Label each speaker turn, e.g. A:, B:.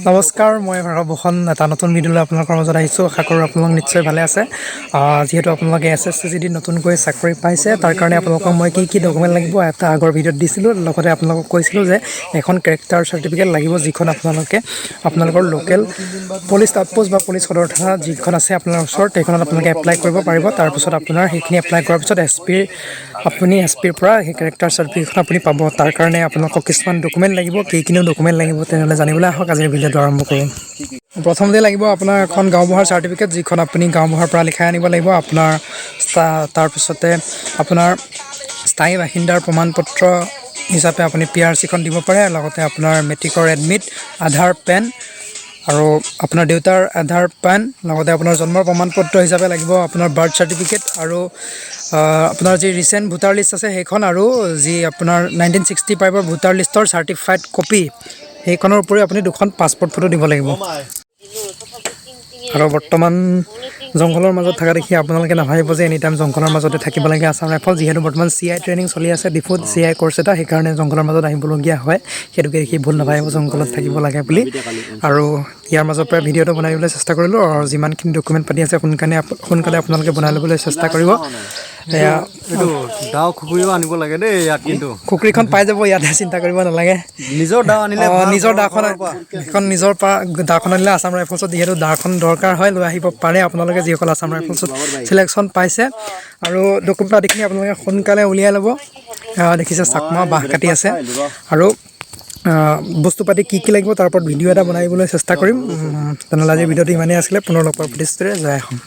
A: নমস্কাৰ, মই ভূষণ, এটা নতুন ভিডিঅ'লৈ আপোনালোকৰ মাজত আহিছোঁ। আশা কৰোঁ আপোনালোক নিশ্চয় ভালে আছে। যিহেতু আপোনালোকে এছএছচি জিডিত নতুনকৈ চাকৰি পাইছে, তাৰ কাৰণে আপোনালোকক মই কি কি ডকুমেণ্ট লাগিব এটা আগৰ ভিডিঅ'ত দিছিলোঁ। লগতে আপোনালোকক কৈছিলোঁ যে এখন কেৰেক্টাৰ চাৰ্টিফিকেট লাগিব, যিখন আপোনালোকে আপোনালোকৰ লোকেল পুলিচ আউটপোষ্ট বা পুলিচ সদৰ থানা যিখন আছে আপোনাৰ ওচৰত, সেইখনত আপোনালোকে এপ্লাই কৰিব পাৰিব। তাৰপিছত আপোনাৰ সেইখিনি এপ্লাই কৰাৰ পিছত এছপিৰ আপুনি এছপিৰ পৰা সেই কেৰেক্টাৰ চাৰ্টিফিকেটখন আপুনি পাব। তাৰ কাৰণে আপোনালোকক কিছুমান ডকুমেণ্ট লাগিব। কিনো ডকুমেণ্ট লাগিব তেনেহ'লে জানিবলৈ আহক, আজিৰ ভিডিঅ'টো আৰম্ভ কৰোঁ। প্ৰথমতে লাগিব আপোনাৰ এখন গাঁওবুঢ়াৰ চাৰ্টিফিকেট, যিখন আপুনি গাঁওবুঢ়াৰ পৰা লিখাই আনিব লাগিব আপোনাৰ। তাৰপিছতে আপোনাৰ স্থায়ী বাসিন্দাৰ প্ৰমাণপত্ৰ হিচাপে আপুনি পিআৰচিখন দিব পাৰে। লগতে আপোনাৰ মেট্ৰিকৰ এডমিট, আধাৰ, পেন আৰু আপোনাৰ দেউতাৰ আধাৰ, পেন। লগতে আপোনাৰ জন্মৰ প্ৰমাণপত্ৰ হিচাপে লাগিব আপোনাৰ বাৰ্থ চাৰ্টিফিকেট আৰু আপোনাৰ যি ৰিচেণ্ট ভোটাৰ লিষ্ট আছে সেইখন আৰু যি আপোনাৰ 1965ৰ ভোটাৰ লিষ্টৰ চাৰ্টিফাইড কপি সেইখনৰ উপৰিও আপুনি দুখন পাছপৰ্ট ফটো দিব লাগিব। আৰু বৰ্তমান জংঘলৰ মাজত থকা দেখি আপোনালোকে নাভাবিব যে এনি টাইম জংঘলৰ মাজতে থাকিব লাগে আছাম ৰাইফল। যিহেতু বৰ্তমান চিআই ট্ৰেইনিং চলি আছে ডিফুত, চিআই কৰ্চ এটা, সেইকাৰণে জংঘলৰ মাজত আহিবলগীয়া হয়। সেইটোকে দেখি ভুল নাভাবিব জংঘলত থাকিব লাগে বুলি। আৰু ইয়াৰ মাজৰ পৰা ভিডিঅ'টো বনাই দিবলৈ চেষ্টা কৰিলোঁ। আৰু যিমানখিনি ডকুমেণ্ট পাতি আছে, সোনকালে সোনকালে আপোনালোকে বনাই ল'বলৈ চেষ্টা কৰিব। এয়া।
B: এইটো দাও, খুকুৰিও আনিব লাগে দেই ইয়াত কিন্তু।
A: খুকুৰিখন পাই যাব ইয়াতে, চিন্তা কৰিব নালাগে।
B: নিজৰ দাও আনিলে ভাল,
A: নিজৰ দাখন
B: ঘৰৰ পৰা।
A: এখন নিজৰ পৰা দাখন আনিলে, আছাম ৰাইফলছত যিহেতু দাখন দৰকাৰ হয়, লৈ আহিব পাৰে আপোনালোকে, যিসকল আছাম ৰাইফলছত চিলেকশ্যন পাইছে। আৰু ডকুমেণ্ট পাতিখিনি আপোনালোকে সোনকালে উলিয়াই ল'ব। দেখিছে, চাকমা বাঁহ কাটি আছে। আৰু বস্তু পাতি কি কি লাগিব তাৰ ওপৰত ভিডিঅ' এটা বনাই দিবলৈ চেষ্টা কৰিম। তেনেহ'লে আজিৰ ভিডিঅ'টো ইমানেই আছিলে। পুনৰ লগ পোৱাৰ প্ৰতিশ্ৰুতিৰে জয় অসম।